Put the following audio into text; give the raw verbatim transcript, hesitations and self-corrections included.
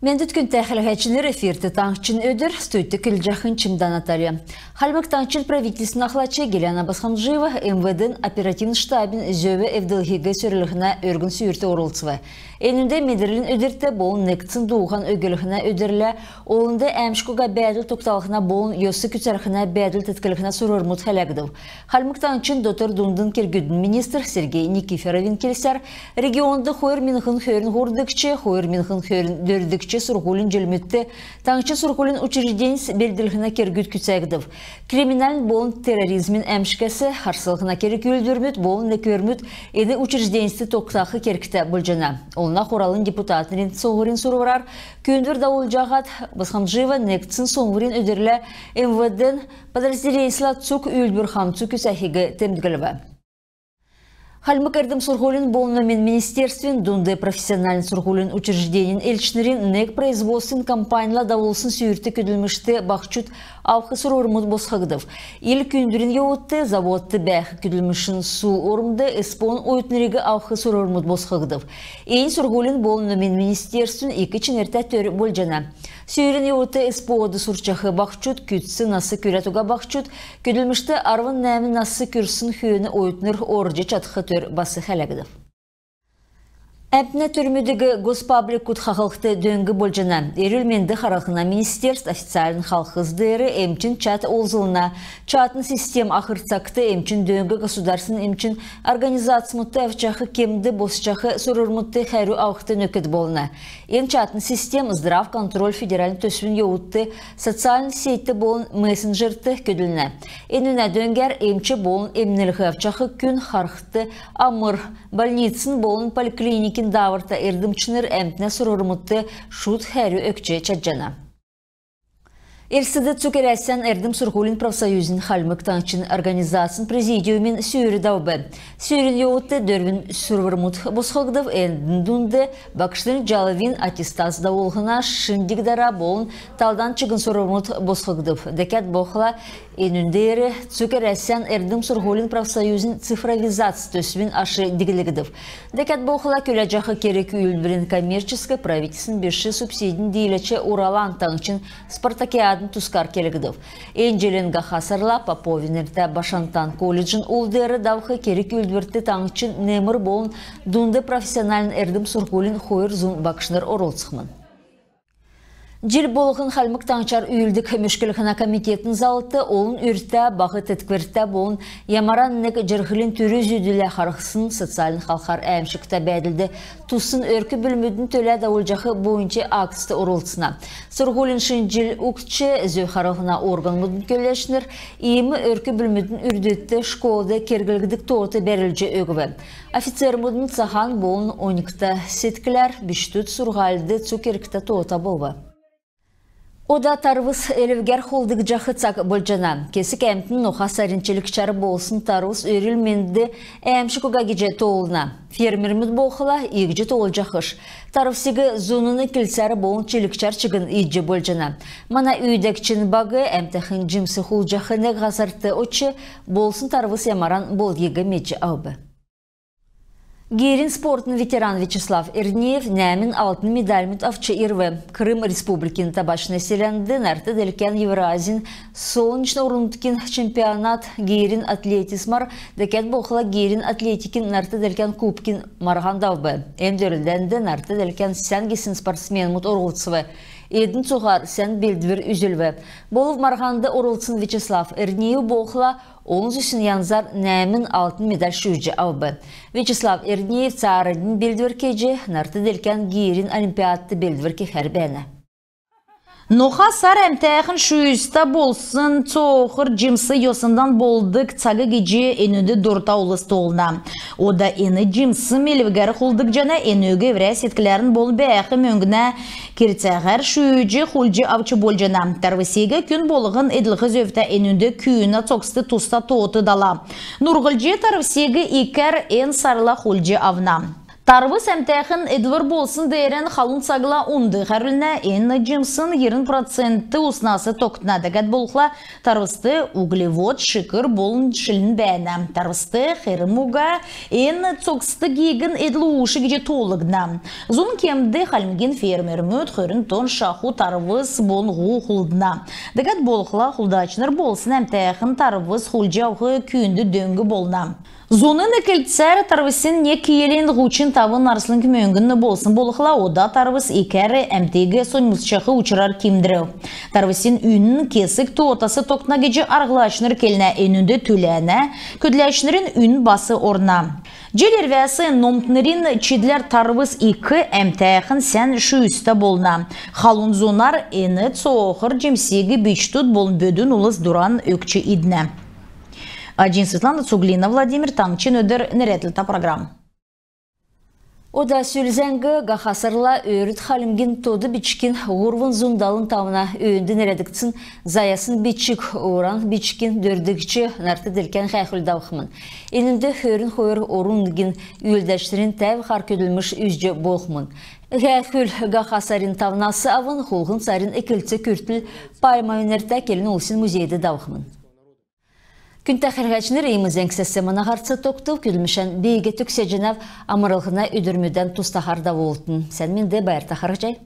Мендвт, күндтә хәләһәчнр! Эфирт «Таңһчин өдр», студьд көдлҗәхнь Чимдә Наталья. Хальмг Таңһчин правительствин ахлач Гиляна Босхомджиева МВД-н оперативн штабин зөв эвдлһиг сөрлһнә өргн сүүрт орлцв. Энүнд медрлин өдрт болн негдсн дууһан өглһнә өдрлә, олнд әәмшг уга бәәдл тогталһна болн йос күцәлһнә бәәдл тетклһнә сурврмуд хәләгдв. Хальмг Таңһчин дотр-дундын кергүдин министр Сергей Никифоровин келсәр, регионд хойр миңһн хөрн һурвдгч, хойр миңһн хөрн дөрвдгч сурһулин җилмүдт таңһчин сурһулин учрежденьс белдлһнә кергүд күцәгдв. Криминальн болн терроризмин әәмшгәс харслһна керг-үүлдврмүд болн некврмүд эн учрежденьст тогтах кергтә болҗана. Олна Хуралын депутатнрин суңһврин сурврар күүндвр давулҗаһад, Босхомджиева негдсн суңһврин өдрлә МВД-н подразделеньслә цуг үүлдвр хамцу күцәхиг темдглв. Хальмг эрдм-сурһулин болн номин министерствин, дунд профессиональн сурһулин учрежденин элчнрин нег производственн компаньла давулсн сүүрт көдлмшт баһчуд авх сурврмуд босхгдв. Ил күүндврин йовудт заводт бәәх көдлмшин сул ормд СПО-н оютнриг авх сурврмуд босхгдв. Эн сурһулин болн номин министерствин ик чинртә төр болҗана. Сүүрин йовудт СПО-д сурчах баһчуд, күцц нас күрәд уга баһчуд, көдлмшт арвн нәәмн нас күрсн хөөн оютнр орҗ чадх төр бас хәләгдв. Әмтнә төрмүдиг госпабликуд хаһлхд дөң болҗана. Эрүл-менд харлһна министерств официальн халхс деер эмчин чат олзлна. Чатин систем ахр цагт эмчин дөң государственн эмчин организацмудт авчах кемд босчах сурврмудт хәрү авхд нөкд болна. Эн чатин систем «Здравконтроль» федеральн төсвин йовудт социальн сетьд болн мессенджерт көдлнә. Энүнә дөңгәр эмч болн эмнлһ авчах күн, харһт амр, больницин болн поликлиникин дааврта эрдмчнр әмтнә сурврмудт шуд хәрү өгч чадҗана. Элстд цуг Әрәсән эрдм-сурһулин профсоюзин Хальмг Таңһчин организацин президиумин сүүр давв. Сүүрин йовудт дөрвн сурврмуд босхгдв. Эндн дунд багшнрин җалвин аттестац давулһна, шин диг-дара болн талдан чигн сурврмуд босхгдв. Дәкәд болхла, энүн деер цуг Әрәсән эрдм-сурһулин профсоюзин цифровизац төсвин аш диглгдв. Дәкәд болхла, күләҗәх керг-үүлдврин коммерческ, правительствин биш субсидин дииләч «Уралан» таңһчин спартакиадын тускар келгдв. Эн җилин һаха сарла Поповин нертә Башантан колледжин ул деер давх керг-үүлдврт таңһчин немр болн дунд профессиональн эрдм-сурһулин хойр зун багшнр орлцхмн. Җил болһн Хальмг Таңһчар үүлддг мөшклһнә комитетин залт олн үртә, баһ тетквртә болн ямаран нег җирһлин түрү-зүдүлә харһсн, социальн халхар әәмшгтә бәәдлд туссн өрк-бүлмүдин төлә давулҗах буйнч акцд орлцна. Сурһулин шин җил угтҗ, зөв харлһна органмудын көдләчнр иим өрк-бүлмүдин үрдүдт школд керглгдг тоот бәрүлҗ өгв. Офицермүдин цаһан болн оньгта седкләр бичкдүд сурһульд цуг кергтә тоота болв. Ода тарвс элвгәр хулдгдҗах цаг болҗана. Кесг әмтн ноха сарин чилгчәр болсн тарвс өрүл-мендд әәмшг уга гиҗ тоолна. Фермермүд болхла иигҗ тоолҗахш. Тарвсиг зуна эклцәр болн чилгчәр чигн идҗ болҗана. Мана үүдәгчин баг әмтәхн җимс хулдҗах нег һазрт одҗ, болсн тарвс ямаран болдгиг медҗ авв. Гирин спортын ветеран Вячеслав Эрдниев нәәмн алтн медальмуд авч ирв. Крым Республикин Табачное селәнд нарт-делкән Евразин «Солнечн орн-нутгин чемпионат» гирин атлетизмар, дәкәд болхла гирин атлетикин нарт-делкән кубкин марһан давв. Эн дөрлдәнд нарт-делкән сән гисн спортсменмуд орлцв. Эдн цуһар сән белдвр үзүлв. Болв марһанд орлцсн Вячеслав Эрдниев болхла олн зүсн янзар нәәмн алтн медаль шүүҗ авв. Вячеслав Эрдниев цааранднь белдвр кеҗ, нарт-делкән гирин олимпиадт белдвр кехәр бәәнә. Ноха сар әмтәхн шүүҗтә болсн цоохр җимс йосндан болдг цаг гиҗ энүнд дурта улс тоолна. Ода эн җимс элвгәр хулдгдҗана, энүг эврә седкләрн болн бәәх мөңгнә кирцәһәр шүүҗ хулдҗ авч болҗана. Тарвсиг күн болһн эдлх зөвтә, энүнд күүнә цогцд туста тоот дала. Нурһлҗ тарвсиг икәр эн сарла хулдҗ авна. Тарвс әмтәхн эдлвр болсн деерән халун цагла унд хәрүлнә. Эн җимсн йирн процент уснас тогтна. Дәкәд болхла, тарвст углевод, шикр болн шилн бәәнә. Тарвст херм уга, эн цогцд гиигн эдл-уш гиҗ тоолгдна. Зун кемд хальмгин фермермүд хөрн тонн шаху тарвс болн һу хулдна. Дәкәд болхла, хулдачнр болсн әмтәхн тарвс хулдҗ авх күүнд дөң болна. Зуна эклцәр тарвсин нег килин һучн тавн арслң мөңгн болсн болхла, ода тарвс икәр әмтиг соньмсҗах учрар кимдрв. Тарвсин үнн кесг тоотас тогтна гиҗ арһлачнр келнә. Энүнд түләнә көдләчнрин үнн бас орна. Җил ирвәс номтнрин чидләр тарвс ик, әмтәхн сән шүүстә болна. Халун зунар эн цоохр җимсиг бичкдүд болн бөдүн улс дуран өгч иднә. Аҗин Светлана, Цуглина Владимир, «Таңһчин өдр» нерәдлтә программ. Ода сүл зәңг. Һаха сарла Өөрд Хальмгин тод бичгин һурвн зун далн тавна өөнд нерәдгдсн «Заясн бичг», «Уран бичгин дөрвдгч» нарт-делкән һәәхүл давхмн. Энүнд хөрн хойр орн-нутгин үүлдәчнрин тәв һар көдлмш үзҗ болхмн. Һәәхүл һаха сарин тавнас авн хулһн сарин эклц күртл Пальмовин нертә келн улсин музейд давхмн. Күндтә хәләһәчнр, иим зәңгсәс мана һарц тогтв. Көдлмшән би төгсәҗәнәв. Амрлһна өдрмүдән тустаһар давултн. Сән менд, байрта харһцхай.